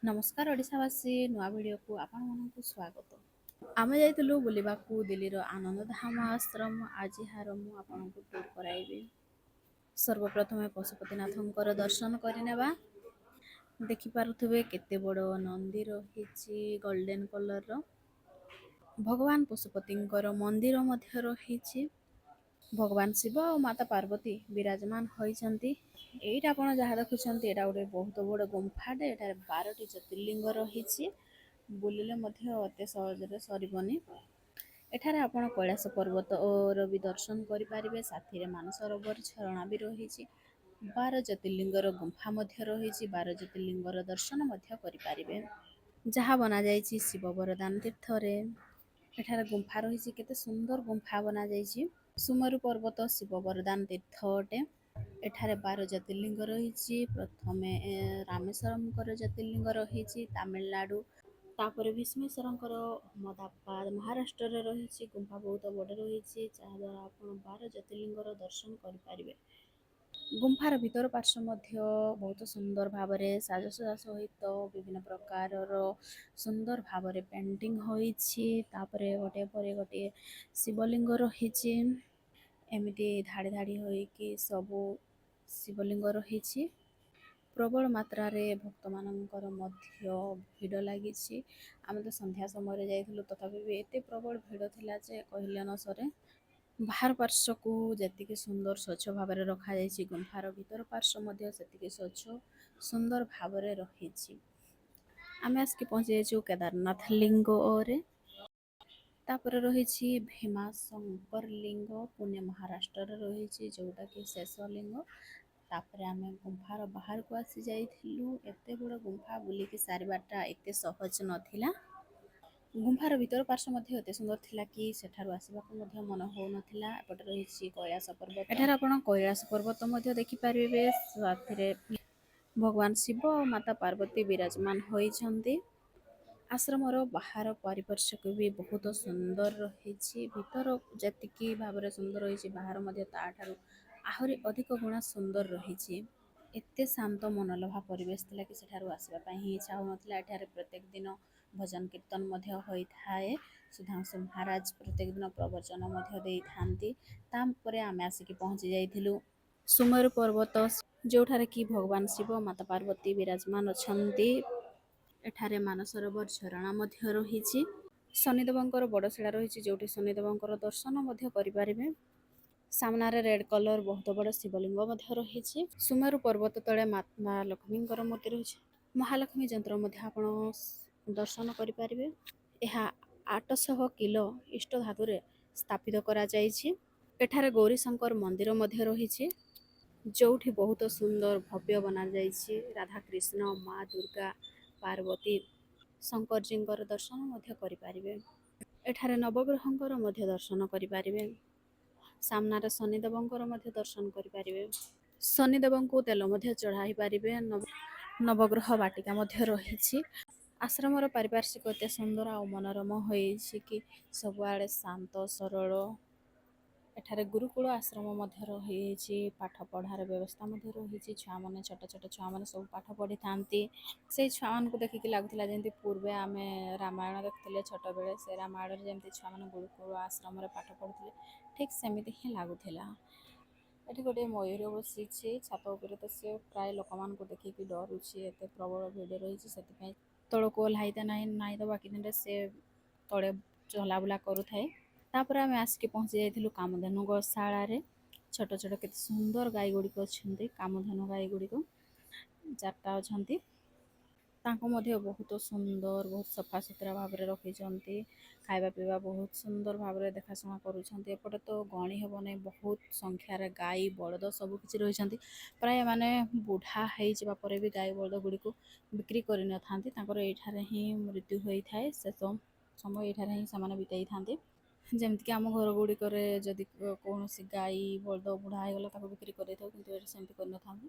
ନମସ୍କାର ଓଡ଼ିଶାବାସୀ, ନୂଆ ଭିଡ଼ିଓକୁ ଆପଣମାନଙ୍କୁ ସ୍ୱାଗତ। ଆମେ ଯାଇଥିଲୁ ବୁଲିବାକୁ ଦିଲ୍ଲୀର ଆନନ୍ଦଧାମ ଆଶ୍ରମ। ଆଜି ଏହାର ମୁଁ ଆପଣଙ୍କୁ ଟୁର୍ କରାଇବି। ସର୍ବପ୍ରଥମେ ପଶୁପତିନାଥଙ୍କର ଦର୍ଶନ କରିନେବା। ଦେଖିପାରୁଥିବେ କେତେ ବଡ଼ ନନ୍ଦୀ ରହିଛି ଗୋଲ୍ଡେନ୍ କଲର୍ର। ଭଗବାନ ପଶୁପତିଙ୍କର ମନ୍ଦିର ମଧ୍ୟ ରହିଛି। ଭଗବାନ ଶିବ ଆଉ ମାତା ପାର୍ବତୀ ବିରାଜମାନ ହୋଇଛନ୍ତି। ଏଇଟା ଆପଣ ଯାହା ଦେଖୁଛନ୍ତି, ଏଇଟା ଗୋଟେ ବହୁତ ବଡ଼ ଗୁମ୍ଫାଟେ। ଏଠାରେ 12ଟି ଜ୍ୟୋତିର୍ଲିଙ୍ଗ ରହିଛି। ବୁଲିଲେ ମଧ୍ୟ ଏତେ ସହଜରେ ସରିବନି। ଏଠାରେ ଆପଣ କୈଳାସ ପର୍ବତର ବି ଦର୍ଶନ କରିପାରିବେ। ସାଥିରେ ମାନସରୋବର ଝରଣା ବି ରହିଛି। 12 ଜ୍ୟୋତିର୍ଲିଙ୍ଗର ଗୁମ୍ଫା ମଧ୍ୟ ରହିଛି। 12 ଜ୍ୟୋତିର୍ଲିଙ୍ଗର ଦର୍ଶନ ମଧ୍ୟ କରିପାରିବେ, ଯାହା ବନାଯାଇଛି ଶିବ ବରଦାନ ତୀର୍ଥରେ। ଏଠାରେ ଗୁମ୍ଫା ରହିଛି। କେତେ ସୁନ୍ଦର ଗୁମ୍ଫା ବନାଯାଇଛି। ସୁମେରୁ ପର୍ବତ ଶିବ ବରଦାନ ତୀର୍ଥ ଅଟେ। ଏଠାରେ 12 ଜ୍ୟୋତିର୍ଲିଙ୍ଗ ରହିଛି। ପ୍ରଥମେ ରାମେଶ୍ୱରମଙ୍କର ଜ୍ୟୋତିର୍ଲିଙ୍ଗ ରହିଛି ତାମିଲନାଡୁ, ତାପରେ ଭୀଷ୍ମେଶ୍ୱରଙ୍କର ଅହମ୍ମଦାବାଦ ମହାରାଷ୍ଟ୍ରରେ ରହିଛି। ଗୁମ୍ଫା ବହୁତ ବଡ଼ ରହିଛି, ଯାହାଦ୍ୱାରା ଆପଣ 12 ଜ୍ୟୋତିର୍ଲିଙ୍ଗର ଦର୍ଶନ କରିପାରିବେ। ଗୁମ୍ଫାର ଭିତର ପାର୍ଶ୍ୱ ମଧ୍ୟ ବହୁତ ସୁନ୍ଦର ଭାବରେ ସାଜସଜା ସହିତ ବିଭିନ୍ନ ପ୍ରକାରର ସୁନ୍ଦର ଭାବରେ ପେଣ୍ଟିଂ ହୋଇଛି। ତାପରେ ଗୋଟିଏ ପରେ ଗୋଟିଏ ଶିବଲିଙ୍ଗ ରହିଛି। ଏମିତି ଧାଡ଼ି ଧାଡ଼ି ହୋଇକି ସବୁ ଶିବଲିଙ୍ଗ ରହିଛି। ପ୍ରବଳ ମାତ୍ରାରେ ଭକ୍ତମାନଙ୍କର ମଧ୍ୟ ଭିଡ଼ ଲାଗିଛି। ଆମେ ତ ସନ୍ଧ୍ୟା ସମୟରେ ଯାଇଥିଲୁ, ତଥାପି ବି ଏତେ ପ୍ରବଳ ଭିଡ଼ ଥିଲା ଯେ କହିଲେ ନ ସରେ। ବାହାର ପାର୍ଶ୍ୱକୁ ଯେତିକି ସୁନ୍ଦର ସ୍ୱଚ୍ଛ ଭାବରେ ରଖାଯାଇଛି, ଗୁମ୍ଫାର ଭିତର ପାର୍ଶ୍ୱ ମଧ୍ୟ ସେତିକି ସ୍ୱଚ୍ଛ ସୁନ୍ଦର ଭାବରେ ରହିଛି। ଆମେ ଆସିକି ପହଞ୍ଚି ଯାଇଛୁ କେଦାରନାଥ ଲିଙ୍ଗରେ। ତାପରେ ରହିଛି ଭୀମାଶଙ୍କର ଲିଙ୍ଗ, ପୁନେ ମହାରାଷ୍ଟ୍ରରେ ରହିଛି, ଯୋଉଟାକି ଶେଷ ଲିଙ୍ଗ। ତାପରେ ଆମେ ଗୁମ୍ଫାର ବାହାରକୁ ଆସି ଯାଇଥିଲୁ। ଏତେ ବଡ଼ ଗୁମ୍ଫା ବୁଲିକି ସାରିବାଟା ଏତେ ସହଜ ନଥିଲା। ଗୁମ୍ଫାର ଭିତର ପାର୍ଶ୍ୱ ମଧ୍ୟ ଏତେ ସୁନ୍ଦର ଥିଲା କି ସେଠାରୁ ଆସିବାକୁ ମଧ୍ୟ ମନ ହେଉନଥିଲା। ଏପଟେ ରହିଛି କୈଳାସ ପର୍ବତ। ଏଠାରେ ଆପଣ କୈଳାସ ପର୍ବତ ମଧ୍ୟ ଦେଖିପାରିବେ। ସାଥିରେ ଭଗବାନ ଶିବ ଆଉ ମାତା ପାର୍ବତୀ ବିରାଜମାନ ହୋଇଛନ୍ତି। ଆଶ୍ରମର ବାହାର ପାରିପାର୍ଶ୍ୱକୁ ବି ବହୁତ ସୁନ୍ଦର ରହିଛି। ଭିତର ଯେତିକି ଭାବରେ ସୁନ୍ଦର ରହିଛି, ବାହାର ମଧ୍ୟ ତାଠାରୁ ଆହୁରି ଅଧିକ ଗୁଣା ସୁନ୍ଦର ରହିଛି। ଏତେ ଶାନ୍ତ ମନଲୋଭା ପରିବେଶ ଥିଲା କି ସେଠାରୁ ଆସିବା ପାଇଁ ହିଁ ଇଚ୍ଛା ହେଉନଥିଲା। ଏଠାରେ ପ୍ରତ୍ୟେକ ଦିନ ଭଜନ କୀର୍ତ୍ତନ ମଧ୍ୟ ହୋଇଥାଏ। ସୁଧାଂଶୁ ମହାରାଜ ପ୍ରତ୍ୟେକ ଦିନ ପ୍ରବଚନ ମଧ୍ୟ ଦେଇଥାନ୍ତି। ତାପରେ ଆମେ ଆସିକି ପହଞ୍ଚି ଯାଇଥିଲୁ ସୁମେରୁ ପର୍ବତ, ଯେଉଁଠାରେ କି ଭଗବାନ ଶିବ ମାତା ପାର୍ବତୀ ବିରାଜମାନ ଅଛନ୍ତି। ଏଠାରେ ମାନସରୋବର ଝରଣା ମଧ୍ୟ ରହିଛି। ଶନିଦେବଙ୍କର ବଡ଼ ଶିଳା ରହିଛି, ଯେଉଁଠି ଶନିଦେବଙ୍କର ଦର୍ଶନ ମଧ୍ୟ କରିପାରିବେ। ସାମ୍ନାରେ ରେଡ୍ କଲର୍ ବହୁତ ବଡ଼ ଶିବଲିଙ୍ଗ ମଧ୍ୟ ରହିଛି। ସୁମେରୁ ପର୍ବତ ତଳେ ମାତା ଲକ୍ଷ୍ମୀଙ୍କର ମୂର୍ତ୍ତି ରହିଛି। ମହାଲକ୍ଷ୍ମୀ ଯନ୍ତ୍ର ମଧ୍ୟ ଆପଣ ଦର୍ଶନ କରିପାରିବେ। ଏହା 800 କିଲୋ ଇଷ୍ଟ ଧାତୁରେ ସ୍ଥାପିତ କରାଯାଇଛି। ଏଠାରେ ଗୌରୀଶଙ୍କର ମନ୍ଦିର ମଧ୍ୟ ରହିଛି, ଯୋଉଠି ବହୁତ ସୁନ୍ଦର ଭବ୍ୟ ବନାଯାଇଛି। ରାଧାକୃଷ୍ଣ, ମା ଦୁର୍ଗା, ପାର୍ବତୀ, ଶଙ୍କରଜୀଙ୍କର ଦର୍ଶନ ମଧ୍ୟ କରିପାରିବେ। ଏଠାରେ ନବଗ୍ରହଙ୍କର ମଧ୍ୟ ଦର୍ଶନ କରିପାରିବେ। ସାମ୍ନାରେ ଶନିଦେବଙ୍କର ମଧ୍ୟ ଦର୍ଶନ କରିପାରିବେ। ଶନିଦେବଙ୍କୁ ତେଲ ମଧ୍ୟ ଚଢ଼ାଇ ପାରିବେ। ନବଗ୍ରହ ବାଟିକା ମଧ୍ୟ ରହିଛି। ଆଶ୍ରମର ପାରିପାର୍ଶ୍ୱିକ ଏତେ ସୁନ୍ଦର ଆଉ ମନୋରମ ହୋଇଛି କି ସବୁଆଡ଼େ ଶାନ୍ତ ସରଳ। ଏଠାରେ ଗୁରୁକୁଳ ଆଶ୍ରମ ମଧ୍ୟ ରହିଛି। ପାଠ ପଢ଼ାର ବ୍ୟବସ୍ଥା ମଧ୍ୟ ରହିଛି। ଛୁଆମାନେ, ଛୋଟ ଛୋଟ ଛୁଆମାନେ ସବୁ ପାଠ ପଢ଼ିଥାନ୍ତି। ସେଇ ଛୁଆମାନଙ୍କୁ ଦେଖିକି ଲାଗୁଥିଲା ଯେମିତି ପୂର୍ବେ ଆମେ ରାମାୟଣ ଦେଖୁଥିଲେ ଛୋଟବେଳେ, ସେ ରାମାୟଣରେ ଯେମିତି ଛୁଆମାନେ ଗୁରୁକୁଳ ଆଶ୍ରମରେ ପାଠ ପଢ଼ୁଥିଲେ, ଠିକ୍ ସେମିତି ହିଁ ଲାଗୁଥିଲା। ଏଠି ଗୋଟିଏ ମୟୂର ବସିଛି ଛାତ ଉପରେ। ତ ସିଏ ପ୍ରାୟ ଲୋକମାନଙ୍କୁ ଦେଖିକି ଡରୁଛି। ଏତେ ପ୍ରବଳ ଭିଡ଼ ରହିଛି, ସେଥିପାଇଁ ତଳକୁ ଓହ୍ଲାଇତେ ନାହିଁ। ନାହିଁ ତ ବାକି ଦିନରେ ସେ ତଳେ ଚଲାବୁଲା କରୁଥାଏ। ତାପରେ ଆମେ ଆସିକି ପହଞ୍ଚି ଯାଇଥିଲୁ କାମଧେନୁ ଗୋଶାଳାରେ। ଛୋଟ ଛୋଟ କେତେ ସୁନ୍ଦର ଗାଈ ଗୁଡ଼ିକ ଅଛନ୍ତି। କାମଧେନୁ ଗାଈ ଗୁଡ଼ିକ ଚାରିଟା ଅଛନ୍ତି। ତାଙ୍କୁ ମଧ୍ୟ ବହୁତ ସୁନ୍ଦର, ବହୁତ ସଫାସୁତୁରା ଭାବରେ ରଖିଛନ୍ତି। ଖାଇବା ପିଇବା ବହୁତ ସୁନ୍ଦର ଭାବରେ ଦେଖାଶୁଣା କରୁଛନ୍ତି। ଏପଟେ ତ ଗଣି ହେବ ନାହିଁ, ବହୁତ ସଂଖ୍ୟାରେ ଗାଈ ବଳଦ ସବୁ କିଛି ରହିଛନ୍ତି। ପ୍ରାୟ ଏମାନେ ବୁଢ଼ା ହେଇଯିବା ପରେ ବି ଗାଈ ବଳଦ ଗୁଡ଼ିକୁ ବିକ୍ରି କରିନଥାନ୍ତି। ତାଙ୍କର ଏଇଠାରେ ହିଁ ମୃତ୍ୟୁ ହୋଇଥାଏ। ଶେଷ ସମୟ ଏଇଠାରେ ହିଁ ସେମାନେ ବିତେଇଥାନ୍ତି। ଯେମିତିକି ଆମ ଘର ଗୁଡ଼ିକରେ ଯଦି କୌଣସି ଗାଈ ବଳଦ ବୁଢ଼ା ହେଇଗଲା, ତାକୁ ବିକ୍ରି କରିଦେଇଥାଉ, କିନ୍ତୁ ଏଠି ସେମିତି କରିନଥାନ୍ତି।